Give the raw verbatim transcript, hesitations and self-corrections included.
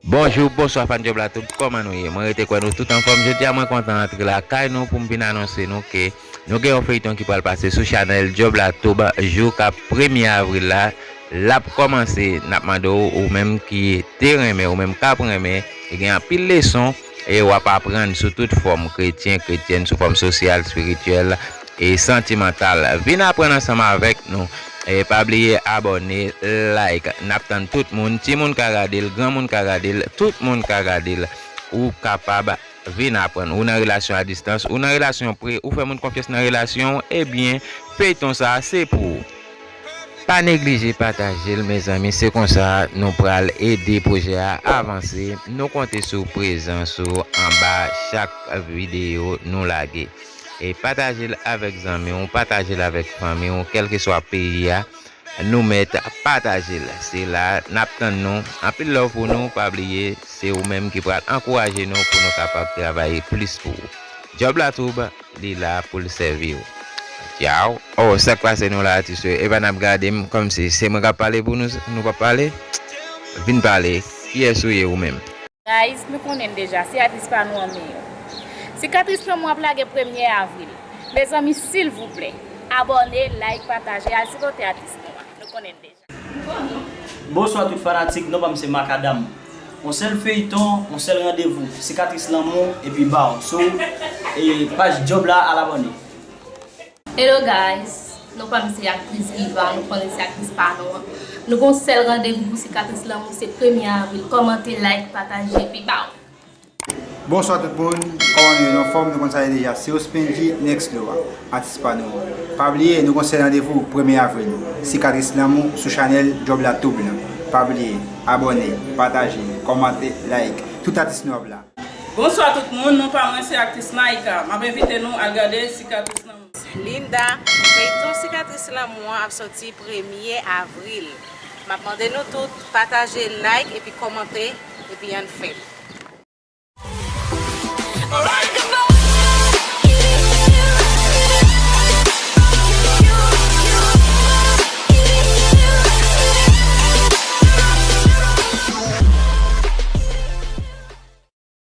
Bonjou, bonswa fan Djòb La Tube, kòman nou ye? Mwen rete kwè nou tout anfòm. Jodi a mwen kontan antre lakay nou pou m vin anonse nou ke nou gen yon feyton ki pral pase sou chanèl Djòb La Tube jou k ap premye avril la. L ap kòmanse, n ap mande w, ou menm ki te renmen, ou menm k ap renmen, e gen anpil leson e w ap aprann sou tout fòm, kretyen, kretyèn, sou fòm sosyal, espirityèl e santimantal. Vin aprann ansanm avèk nou. E pa bliye abòne, like. N ap tann tout moun. Timoun ka gade l, granmoun ka gade l, tout moun ka gade l. Ou kapab vin aprann. Ou nan relasyon a distans, ou nan relasyon pre, ou fè moun konfyans nan relasyon w, ebyen, feyton sa a se pou ou. Pa neglije pataje l, mezanmi. Se konsa nou pral ede pwojè a avanse. Nou konte sou prezans ou anba chak videyo nou lage. E pataje l avèk zanmi w, pataje l avèk fanmi w, kèlkeswa peyi a, nou mèt pataje l. Se la, n ap tann nou. Anpil love pou nou, pa bliye, se ou menm ki pral ankouraje nou pou nou kapab travay plis pou ou. Djòb La Tube, li la pou l sèvi w. Tchaw. Oh, sa k pase nou la, atis yo? Epa n ap gade m kòmsi se mwen k ap pale pou nou, nou p ap pale? Vin pale. Kiyès ou ye ou menm? Guys, nou konnen l deja, se atis pa nou an meyè. Sikatris Lanmou ap lage premye avril. Mezanmi, silvouplè, abòne, like, pataje, al sipòte atis nou an. Nou konnen l deja. Bonswa tout fanatik, non pa m se Makadam. On sèl feyton, on sèl randevou, Sikatris Lanmou epi Baw. Sou e paj Djòb La, al abòne. Hello guys, non pa m se aktris Diva, nou konnen se aktris pa nou an. Nou gon sèl randevou pou Sikatris Lanmou, se premye avril. Kòmante, like, pataje, epi baw! Bonswa tout moun, kòman nou ye? Nou anfòm, nou konn sa ye deja. Se Ospendji Next Door, atis pa nou an. Pa bliye, nou gon sèl randevou, premye avril, Sikatris Lanmou sou chanèl Djòb La Tube lan. Pa bliye, abòne, pataje, kòmante, like. Tout atis nou ap la. Bonswa tout moun, non pa mwen se aktris Naïka. M ap envite nou al gade Sikatris Lanmou. Linda, feyton Sikatris Lanmou an ap sòti premye avril. M ap mande nou tout pataje, like epi kòmante, epi ann fè l.